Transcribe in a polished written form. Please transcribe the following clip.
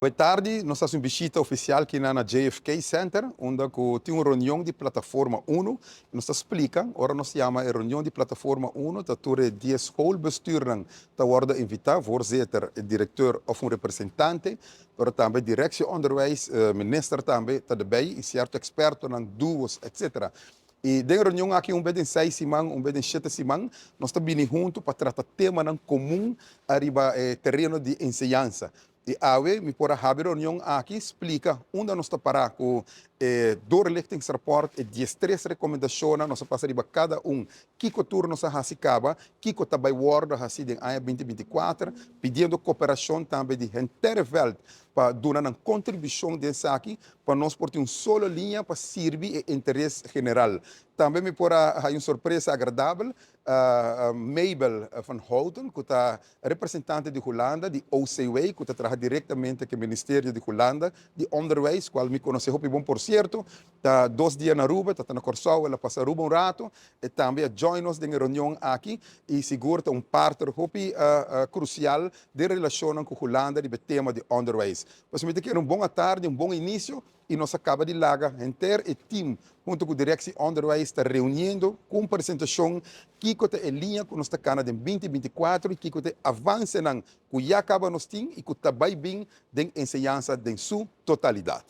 Awe tardi nos hasi un bishita ofisial kina na JFK Center unda ku tin un reunion di Plataforma Uno. Nos ta splika, ora nos yama e reunion di Plataforma Uno ta tur e dies schoolbestuurnan ta wòrdu invitá, voorzitter, e direkteur òf un representante, pero tambe Directie Onderwijs, minister tambe ta derbei i sierto ekspertonan, duo's, etc. I den e reunion aki un bes den seis siman, un bes den shete siman, nos ta bini huntu pa trata temanan komun ariba e tereno di enseñansa. I awe mi por a habi reunion aki splika unda nos ta pará ku e doorlichtingsrapport, e diestres rekomendashonnan, nos a pasa riba kada un, kiko tur nos a hasi kaba, kiko ta bai wòrdu hasi den aña 2024, pidiendo koperashon tambe di henter e vèlt pa duna nan kontribushon den esaki pa nos por tin un solo liña pa sirbi e interes general. Tambe mi por a haña un sorpresa agradabel, Mabel van Houten, ku ta representante di Hulanda di OCW, ku ta traha direktamente ku e Ministerio di Hulanda di Onderwijs, kual mi konosé hopi bon por sierto, ta dos dia na Aruba, ta ta na Kòrsou, el a pasa Aruba un rato, e tambe a join nos den e reunion aki i sigur ta un partner hopi krusial den relashonnan ku Hulanda riba e tema di onderwijs. Pues mi ta kere un bon atardi, un bon inisio i nos a kaba di laga henter e team hunto ku Directie Onderwijs ta reuniendo ku un presentashon kiko ta e liña ku nos ta kana den 2024 i kiko ta e avansenan ku ya kaba nos tin i ku ta bai bin den enseñansa den su totalidat.